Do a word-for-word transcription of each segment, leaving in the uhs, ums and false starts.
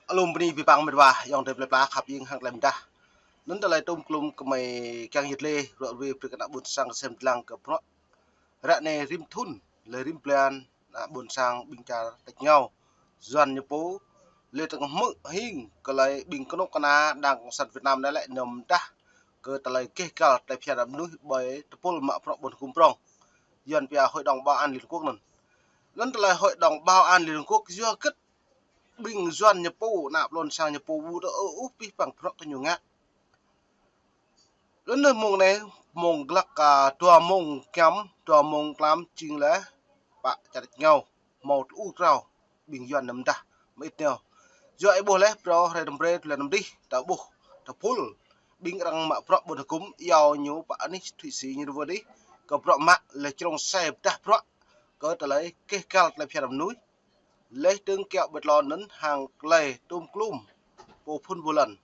Alum bơni abih bang met wa, ayŏng adơi plơi pla khăp ing hăng tơlơi mơdah. Anŭn tơlơi tôm klum kơmơi kiăng yit lĕ, ruă ruê brơi kơ ană ƀôn sang sem lăng kơ bruă. Ră anai rĭm thŭn, lĕ rĭm blan, ană ƀôn sang ƀing čar tač rơngiao. Yuan ñu pô, lĕ tơ̆ng hmư̆ hing, kơ tơlơi ƀing kơnuk kơna đảng cộng sản Việt Nam anai lĕ ñu mơdah, kơ tơlơi keh kal, tơlơi phiăn mơnuih ƀơi tơpul mă bruă ƀôn hơkŭm prong. Yuan pia Hội đồng Bảo an Liên Hợp Quốc anŭn. Anŭn tơlơi Hội đồng Bảo an Liên Hợp Quốc yua hơget ƀing Yuan ñu pô, ană ƀôn sang ñu pô ƀu tơ ư ôh abih bang bruă kơ ñu ngă. Anŭn mông anai, mông glăk, a, dua mông giăm, dua mông tlam jing lĕ, pă čar tač rơngiao, hmâo tơŭ krao, ƀing Yuan ñu mơdah, mơit ñu. Yua ih ƀuh lĕ, phrâo hrơi tơm brơi, tơlơi năm dih, ta ƀuh, tơpul, ƀing arăng mă bruă ƀôn hơkŭm, iâu ñu pă anih Thụy Sĩ ñu rơwơ dih, kơ bruă mă, lĕ črông sai pơdah bruă, kơ tơlơi keh kal tơlơi phiăn mơnuih. Lĕ tơ̆ng kiăo ƀơi tlôn anŭn hăng tơlơi tôm klum pô phŭn pô lăn.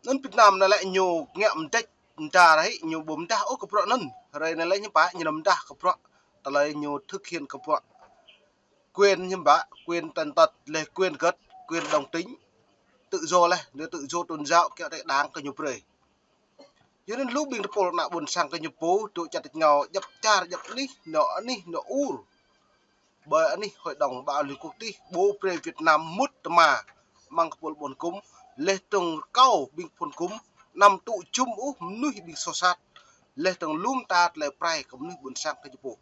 Anŭn Việt Nam anai lĕ ñu ngă mơdĕč mơda ră hĭ ñu ƀu mơdah ôh kơ bruă anŭn. Hrơi anai lĕ ñu pă ñu mơdah kơ bruă tơlơi ñu thực hiện kơ bruă. Quyền ñu pă, quyền tàn tật, lĕ quyền gật, quyền đồng tính. Tự do lĕ, lĕ tự do tôn giáo kiăo tơlơi đảng kơ ñu brơi. Yua anŭn lu ƀing tơpul ană ƀôn sang kơ ñu pô, dŏ čar tač rơngiao, djăp čar, djăp anih, ñu anih, ñu ur. Ƀơi anih Hội đồng Bảo an Liên Hợp Quốc dih, ƀu brơi Việt Nam mŭt tơma, amăng kơpul ƀôn hơkŭm, lĕ tơ̆ng rơkâo ƀing phŭn hơkŭm, anăm tŭ jum ôh mơnuih ƀing soh sat, lĕ tơ̆ng lŏm ta tơlơi prai kơ mơnuih ƀôn sang kơ ñu pô.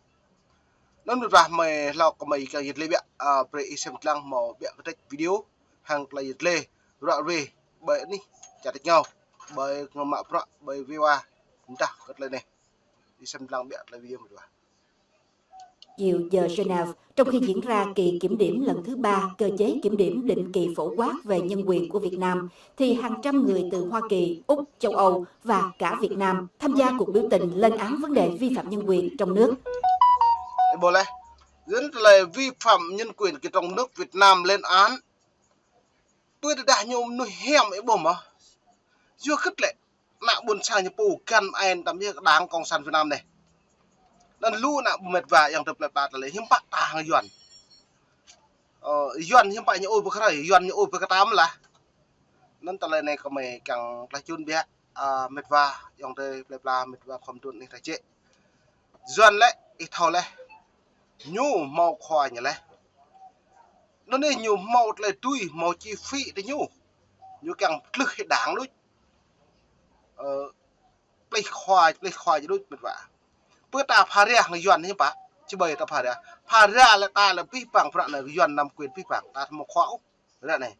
Anŭn ră mơi hlâo kơmơi kiăng yit lĕ biă, a, brơi ih sem lăng hmâo biă kơdrĕč video, hăng tơlơi yit lĕ, ruă ruê, ƀơi anih, čar tač rơngiao, ƀơi ngă mă bruă, ƀơi wê wa, mơdah kơ tơlơi anai. Ih sem lăng biă tơlơi video mơdah. Chiều giờ Geneva, trong khi diễn ra kỳ kiểm điểm lần thứ ba cơ chế kiểm điểm định kỳ phổ quát về nhân quyền của Việt Nam, thì hàng trăm người từ Hoa Kỳ, Úc, châu Âu và cả Việt Nam tham gia cuộc biểu tình lên án vấn đề vi phạm nhân quyền trong nước. Ih ƀuh lĕ, yua anŭn tơlơi vi phạm nhân quyền kơ trong nước Việt Nam lên án. Tui tơdah ñu mơnuih hiam ih ƀuh mơ̆. Yua hơget lĕ, ană ƀôn sang ñu pô găn ai tăm yơh kơ đảng cộng sản Việt Nam anai. Anŭn lu ană ƀôn met wa ayŏng adơi plơi pla tơlơi hiư̆m pă ta hăng Yuan. Ơ, Yuan hiư̆m pă ñu ur pơkrơi, Yuan ñu ur pơkơtam lah. Anŭn tơlơi anai kơmơi kiăng tlaih čun biă, a, met wa, ayŏng adơi plơi pla, met wa khŏm tŭ anih ta čĕ. Yuan lĕ, ih thâo lĕ. Ñu hmâo khua ñu lĕ. Anŭn anai ñu hmâo tơlơi tui, hmâo chi phí tơ ñu. Ñu kiăng pơtlưh hĭ đảng đôč. Ơ, pơplih khua, pơplih khua ñu đôč met wa. Pơ ta pha rai hăng Yuan ñu pă, či ƀai ta pha rai. Pha rai lĕ ta lĕ abih bang bruă anai Yuan nắm quyền abih bang, ta hmâo khua ôh. Ră anai.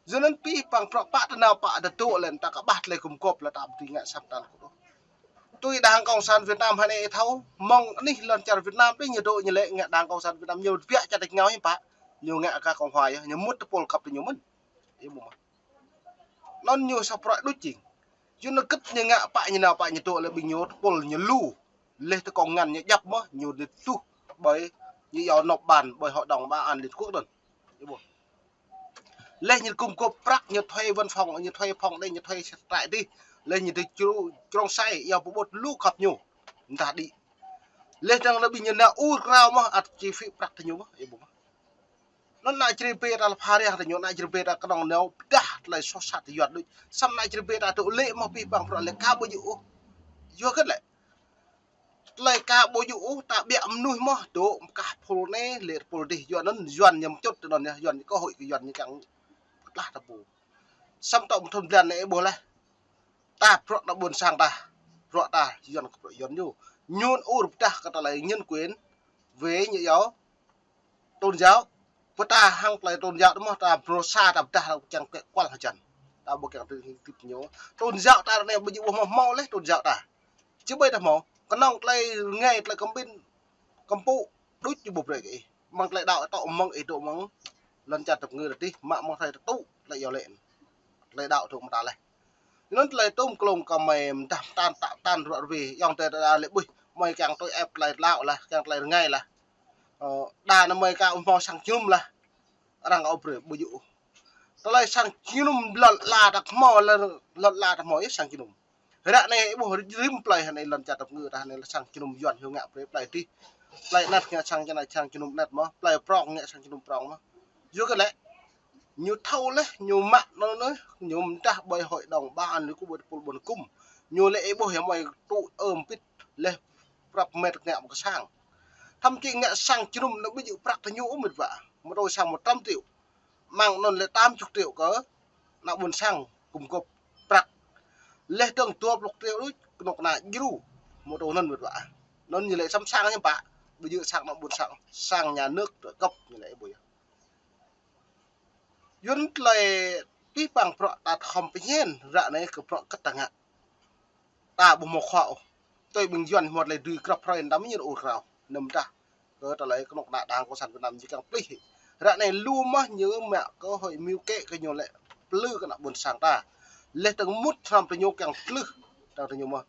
Yua anŭn abih bang bruă pă tơnao pă tơdŏ lĕ ta kơƀah tơlơi gum gŏp lĕ ta ƀu dưi ngă sat tan kơ đôč. Tui đảng cộng sản Việt Nam hrơi anai thâo, mơ̆ng anih lŏn čar Việt Nam dih ñu dŏ ñu lĕ ngă đảng cộng sản Việt Nam ñu biă čar tač rơngiao hiư̆m pă, ñu ngă kơ cộng hòa yơh, ñu mŭt tơpul khăp tơ ñu mơ̆n. Ih ƀuh mơ̆. Anŭn ñu sa bruă đôč jing. Yua anŭn hơget ñu ngă pă ñu nao pă ñu dŏ lĕ ƀing ñu tơpul ñu lu. Lĕ tơ kông ngăn ñu djăp mơ̆, ñu dŏ tuh ƀơi ñu iâu nộp bản ƀơi Hội đồng Bảo an Liên Hợp Quốc anŭn. Ih ƀuh. Lĕ ñu gum gŏp prăk, ñu thuê văn phòng, ñu thuê phòng anai, ñu thuê trại dih. Lĕ ñu dŏ čru-, črông sai, iâu pơƀut lu khăp ñu. Mơdah đĭ. Lĕ tơ̆ng lĕ ƀing ñu nao ur krao mơ̆, ăt chi phí prăk tơ ñu mơ̆, ih ƀuh mơ̆. Anŭn ană Jrai ƀe ta lĕ pha rai tơ ñu, ană Jrai ƀe ta kơnơ̆ng nao pơdah tơlơi soh sat Yuan đôč. Samơ̆ ană Jrai ƀe ta dŏ lĕ mơ̆ abih bang bruă lĕ ka ƀu djơ̆ ôh. Yua hơget lĕ. Tơlơi ka ƀu djơ̆ ôh, ta biă mơnuih mơ̆, dŏ mơkah phul anai, lĕ phul dih, Yuan anŭn, Yuan ñu mơčut tơ anŭn yơh, Yuan ñu kơ hội kơ Yuan ñu kiăng pơtlah ta pô. Samơ̆ tŏ mơ̆ thŭn blan anai ih ƀuh lĕ. Ta bruă ană ƀôn sang ta, bruă ta, Yuan kơ bruă Yuan ñu. Ñu ur pơdah kơ tơlơi nhân quyền, về ñu iâu, tôn giáo, pơ ta hăng tơlơi tôn giáo tơ mơ̆ ta brô sa ta pơdah ta kiăng kĕ kual hơjăn. Ta ƀu kiăng tui hĭ tip ñu. Tôn giáo ta anai ƀu djơ̆ ƀuh mơ̆ hmâo lĕ tôn giáo ta. Či ƀai ta hmâo. Kơnơ̆ng tơlơi rơngai tơlơi kơmbin kơmpŭ đôč ñu ƀu brơi kơ ih. Mơ̆ng tơlơi đaŏ tŏ mơ̆ng ih dŏ mơ̆ng lŏn čar tơpơngư ta dih. Mă mơ̆ tơlơi tơtŭ tơlơi iâu lĕ. Tơlơi đaŏ tŭ mơ̆ ta lĕ. Anŭn tơlơi tôm klôm kơmơi mơdah mơtan tă mơtan ruă ruê. Ayŏng adơi ta lĕ ƀuh. Mơi kiăng tui ĕp tơlơi đaŏ lah, kiăng tơlơi rơngai lah. Ơ, đa anŭn mơi ka ƀu hmâo sang jơnum lah. Arăng ƀu brơi ƀu djơ̆ ôh. Tơlơi sang jơnum lŏn ala ta hmâo, lŏn ala ta hmâo yơh sang jơnum. Ră anai ih ƀuh rĭm plơi hrơi anai lŏn čar tơpơngư ta hrơi anai lĕ sang jơnum Yuan hyu ngă brơi plơi dih. Plơi anet ngă sang jơnum, sang jơnum anet mơ̆, plơi prong ngă sang jơnum prong mơ̆. Yua hơget lĕ. Ñu thâo laih, ñu mă anŭn, ñu mơdah ƀơi hội đồng bảo an Liên Quốc ƀơi tơpul ƀôn hơkŭm. Ñu laĭ ih ƀuh yơh mơi tŭ ơm pit laih prăp met ngă ƀơi kơ sang. Thậm chí ngă sang jơnum anŭn ƀu djơ̆ prăk tơ ñu ôh met wa. Mơ̆ tui sang một trăm triệu. Mơ̆ng anŭn lĕ tám chục triệu kơ ană ƀôn sang gum gôp prăk. Laih dơ̆ng dua pluh triệu đôč kơnuk kơna djru. Mơ̆ tui anŭn met wa. Anŭn ñu laĭ săm sang ñu pă. Ƀu djơ̆ sang ană ƀôn sang, sang nhà nước trợ cấp ñu laĭ ih ƀuh yơh. Yuan tơlơi pih pang bruă ta khŏm pơñen ră anai kơ bruă kơtang ngă. Ta ƀu hmâo khua ôh. Tui ƀing Yuan hmâo tơlơi dưi krăp hrơi tăm ñu ur krao. Anŭn mơdah kơ tơlơi kơnuk kơna đảng cộng sản Việt Nam ñu kiăng plih. Ră anai lu mơ̆ ñu mă kơ hơi mơyŭ kĕ kơ ñu lĕ plư kơ ană ƀôn sang ta. Laih dơ̆ng mŭt hrăm tơ ñu kiăng plư. Dăng tơ ñu mơ̆.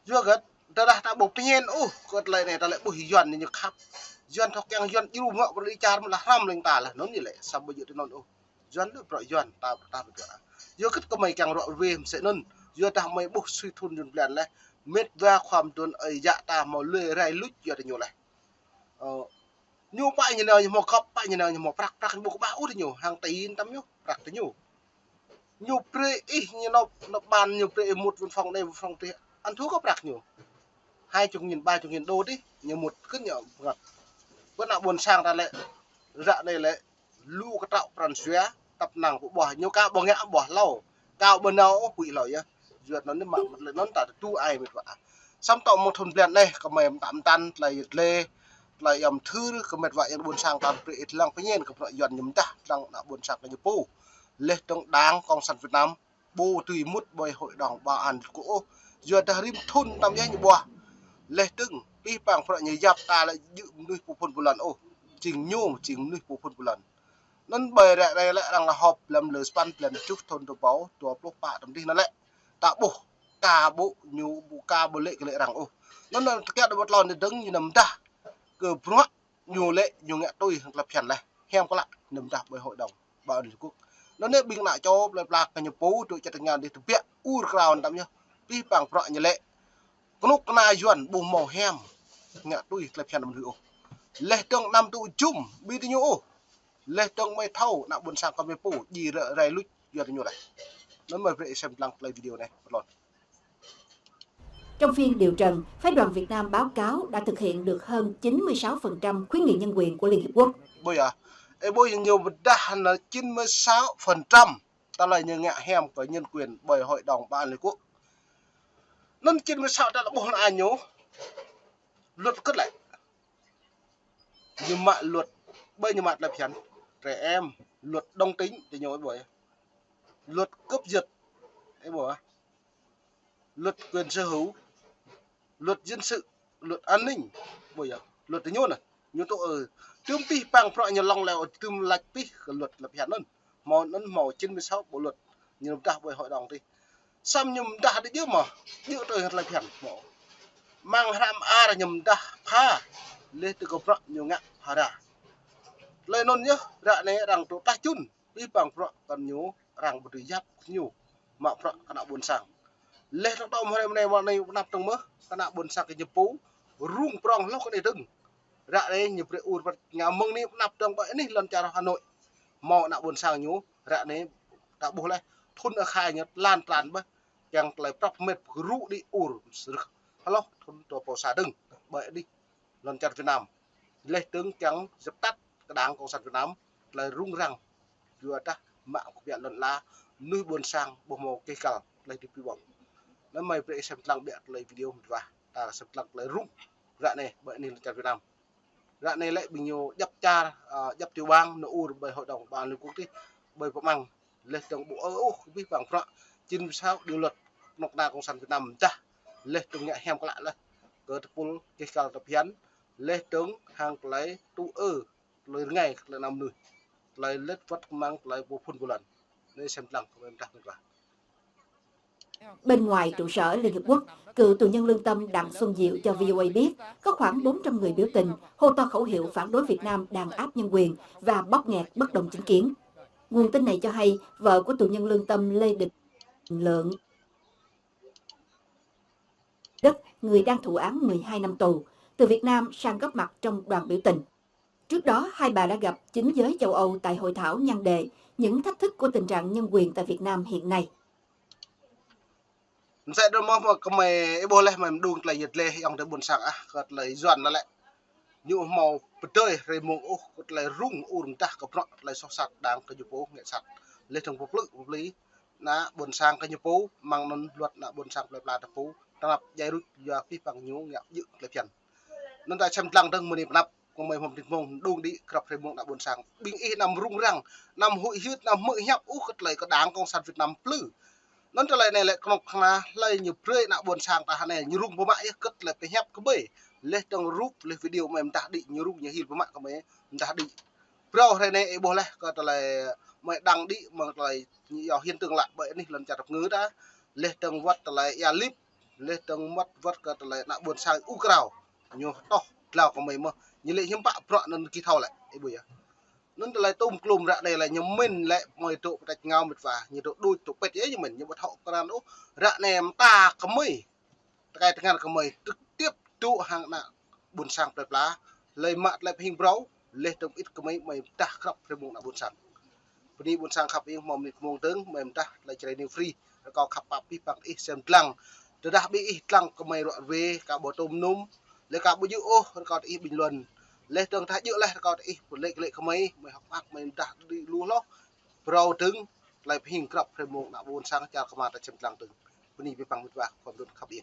Yua kơ tơdah ta ƀu pơñen ôh kơ tơlơi anai, ta lĕ ƀuh Yuan ñu khăp. Yuan thâo kiăng Yuan djru ngă pơrơđi čar mơ̆ lah hrăm leng ta lah, anŭn ñu lĕ, săm ƀu djơ̆ tui anŭn ôh. Yuan lu bruă Yuan, ta, ta ƀu djơ̆. Yua kơ kơmơi kiăng ruă wê mơsĕ anŭn. Yua dah mơi ƀuh sui thun Yuan blan laih. Met wa khua mơdôn ơi yă ta hmâo lui rai luč yua tơ ñu laih. Ơ, ñu pă ñu nao ñu hmâo gŏp, pă ñu nao ñu hmâo prăk, prăk ñu ƀu kơƀah ôh tơ ñu, hăng tin tăm ñu, prăk tơ ñu. Ñu brơi ih ñu nao, nao ban ñu brơi ih mŭt văn phòng anai, văn phòng adih. Ăn thua kơ prăk ñu. Hai chục nghìn, ba chục nghìn đô adih, ñu mŭt kơ ñu bơngăt. Bơ ană ƀôn sang ta lĕ, ră anai lĕ, lu kơtrâo pran jua, tăp năng pơƀuh, ñu ka ƀu ngă ƀuh hlâo. Ka ƀu nao ôh pui hlâo yơh. Yua anŭn anai mă mơ̆ tơlơi anŭn ta tơdu ai met wa. Săm tŏ mơ̆ng thun blan anai, kơmơi mơtam mơtam, tơlơi yơh tơlơi, tơlơi yom thưr, kơ met wa Yuan ƀôn sang ta brơi ih lăng pơñen kơ bruă Yuan ñu mơdah, lăng ană ƀôn sang kơ ñu pô. Laih dơ̆ng đảng cộng sản Việt Nam, ƀu dưi mŭt ƀơi hội đồng bảo an Liên Quốc ôh. Yua dah rĭm thun tăm yơh ñu ƀuh. Laih dơ̆ng, pih pang bruă ñu yap ta lĕ djơ̆ mơnuih pô phŭn pô lŏn ôh. Jing ñu, jing mơnuih pô phŭn pô lŏn. Anŭn ƀơi ră anai lĕ arăng lăi họp lăm lơ sapăn blan tơjuh thun dua rơbâo dua pluh pă tăm adih anŭn lĕ. Ta ƀuh, ka ƀu ñu ƀu ka ƀu lĕ kơ lĕ arăng ôh. Anŭn anŭn tơkă dua ƀơ̆t lŏn anai dơ̆ng ñu nao mơdah kơ bruă ñu lĕ ñu ngă tui hăng tơlơi phiăn laih. Hiam klă ñu nao mơdah ƀơi hội đồng bảo an Liên Quốc. Anŭn anai ƀing ană čô plơi pla kơ ñu pô dŏ čăt ngă adih tơbiă ur krao tăm yơh. Pih pang bruă ñu lĕ. Kơnuk kơna Yuan ƀu hmâo hiam ngă tui tơlơi phiăn mơnuih ôh. Laih dơ̆ng anăm tŭ jum ƀing tơ ñu ôh. Laih dơ̆ng mơi thâo ană ƀôn sang kơ mơi pô djru rai luč yua tơ ñu laih. Anŭn mơi brơi ih sem lăng tơlơi video anai. Pơlon. Trong phiên điều trần, phái đoàn Việt Nam báo cáo đã thực hiện được hơn chín mươi sáu phần trăm khuyến nghị nhân quyền của Liên Hiệp Quốc. Ƀuh yơh. Ơ ƀuh ñu pơdah anŭn chín mươi sáu phần trăm tơlơi ñu ngă hiam kơ nhân quyền ƀơi hội đồng bảo an Liên Quốc. Anŭn chín mươi sáu ta lăi ƀuh anŭn ñu. Luật kơt lĕ. Ñu mă luật, ƀơi ñu mă tơlơi phiăn trẻ em, luật đồng tính, tơ ñu ih ƀuh. Luật cướp giật, ih ƀuh. Luật quyền sở hữu, luật dân sự, luật an ninh, ƀuh yơh. Luật tơ ñu anŭn, ñu tŭ ơ. Tơm pih pang bruă ñu lŏng leo, tơm lač pih kơ luật tơlơi phiăn anŭn. Hmâo anŭn hmâo chín mươi sáu bộ luật, ñu pơdah ƀơi hội đồng adih. Săm ñu pơdah adih djơ̆ mơ̆, djơ̆ tui hăng tơlơi phiăn mơ̆. Mơ̆ng hrăm ar ñu pơdah pha, laih dơ̆ng kơ bruă ñu ngă pha ra. Tơlơi anŭn yơh, ră anai arăng tŭ tah čun, pih pang bruă kơ ñu arăng ƀu dưi yap kơ ñu, mă bruă kơ ană ƀôn sang. Laih dơ̆ng tŏ mơ̆ hrơi anai mơ̆ anai pơnăp dơ̆ng mơ̆, kơ ană ƀôn sang kơ ñu pô, rŭng prŏng hloh kơ anai dơ̆ng. Ră anai ñu brơi ur pơt ngă mơ̆ng anai pơnăp dơ̆ng ƀơi anih lŏn čar Hà Nội. Hmâo ană ƀôn sang ñu, ră anai ta ƀuh laih, thun ơ khai ñu tơlan tơlan ƀơi, kiăng tơlơi prăp met gru đĭ ur srưh. Hloh thun dua rơbâo sa dơ̆ng, ƀơi anih lŏn čar Việt Nam. Laih dơ̆ng kiăng dập tắt kơ đảng cộng sản Việt Nam, tơlơi rŭng răng. Yua dah mă kơ biă lŏn ala, mơnuih ƀôn sang, ƀuh hmâo keh kăl, tơlơi hơdip ƀơ̆ng. Anŭn mơi brơi ih sem lăng biă tơlơi video mơ̆ wa, ta sem lăng tơlơi rŭng. Ră anai, ƀơi anih lŏn čar Việt Nam. Ră anai lĕ ƀing ñu djăp čar, ơ, djăp tiểu bang, nao ur ƀơi hội đồng bảo an Liên Quốc adih, ƀơi pơmăng, laih dơ̆ng ƀu ơ ôh, pih pang bruă, chín mươi sáu điều luật, kơnuk kơna cộng sản Việt Nam pơdah, laih dơ̆ng ngă hiam klă laih, kơ tơpul keh kăl tơlơi phiăn, laih dơ̆ng hăng tơlơi tŭ ơ, tơlơi rơngai, tơlơi anăm mơnuih, tơlơi lĕt wăt kơmăng, tơlơi pô phŭn pô lŏn. Anai sem lăng kơ mơi pơdah met wa. Bên ngoài trụ sở Liên Hiệp Quốc, cựu tù nhân lương tâm Đặng Xuân Diệu cho V O A biết có khoảng bốn trăm người biểu tình hô to khẩu hiệu phản đối Việt Nam đàn áp nhân quyền và bóp nghẹt bất đồng chính kiến. Nguồn tin này cho hay vợ của tù nhân lương tâm Lê Đình Lượng, Đức, người đang thụ án mười hai năm tù, từ Việt Nam sang góp mặt trong đoàn biểu tình. Trước đó, hai bà đã gặp chính giới châu Âu tại hội thảo nhan đề Những thách thức của tình trạng nhân quyền tại Việt Nam hiện nay. Msĕ dơ̆ng mơ̆ mơ̆ kơmơi ih ƀuh laih mơi mơđung tơlơi yơh dleh yŏng tơ ƀuôn sang ah kơ tơlơi Yuan anŭn lĕ. Ñu hmâo pơdơi hrơi mông ôh kơ tơlơi rŭng ur mơdah kơ bruă tơlơi soh sat đang kơ ñu pô ngă sat. Laih dơ̆ng pơplư pơplư ană ƀuôn sang kơ ñu pô mơ̆ng anŭn luật ană ƀuôn sang plơi pla ta pô tơnap djai ruč yua pih păng ñu ngă djơ̆ tơlơi phiăn. Anŭn ta čem dlăng dơ̆ng mơ̆ng anai pơnăp kơmơi hmâo mơnit mông mơđung đĭ krăp hrơi mông ană ƀuôn sang. Ƀing ih anăm rŭng răng, anăm huĭ hyưt, anăm hmư̆ hiăp ôh kơ tơlơi kơdang cộng sản Việt Nam plư. Anŭn tơlơi anai lĕ kơnuk kơna hlơi ñu brơi ană ƀuôn sang ta hơnai ñu rŭng pơmă yơh kơ tơlơi pơhiăp kơƀơi. Laih dơ̆ng rup, laih video mơi mơdah đĭ ñu rŭng ñu hil pơmă kơmơi mơdah đĭ. Phrâo hrơi anai ih ƀuh laih kơ tơlơi mơi đăng đĭ mơ̆ng tơlơi yua hiên tương lạ ƀơi anih lŏn čar rơ̆p ngư ta. Laih dơ̆ng wơ̆t tơlơi ia lip, laih dơ̆ng wơ̆t wơ̆t kơ tơlơi ană ƀuôn sang ur krao. Ñu tŏh dlao kơmơi mơ̆, ñu lĕ hiư̆m pă bruă anŭn kih thâo lĕ, ih ƀuh yơh. Anŭn tơlơi tŭm klum ră anai lĕ ñu mĭn lĕ mơi dŏ pơtĕč ngao mĕt wa, ñu dŏ đuč dŏ pĕt yơh ñu mĭn, ñu ƀu thâo krăn ôh. Ră anai mơta kơmơi tơkai tơngan kơmơi trực tiếp dŏ hăng ană ƀuôn sang plơi pla, hlơi mă tơlơi pơhing phrâo, laih dơ̆ng ih kơmơi mơi pơdah krăp hrơi mông ană ƀuôn sang. Bơni ƀuôn sang khăp ih hmâo mơnit mông dơ̆ng mơi pơdah tơlơi Jrai New Free, rơkâo khăp pap pih păng ih sem dlăng. Tơdah ƀing ih dlăng kơmơi ruă ruê, ka ƀu tŭm nŭm, laih ka ƀu djơ̆ ôh rơkâo ih bình luận. Laih dơ̆ng tơdah djơ̆ laih rơkâo ih pơlĕ lĕ kơmơi, mơi hŏk mơak mơi pơdah đĭ lu hloh. Phrâo dơ̆ng tơlơi pơhing krăp hrơi mông ană ƀuôn sang čar kơmơi ta čem dlăng dơ̆ng. Bơni pih păng mĕt wa khŏm dŭn khăp ih.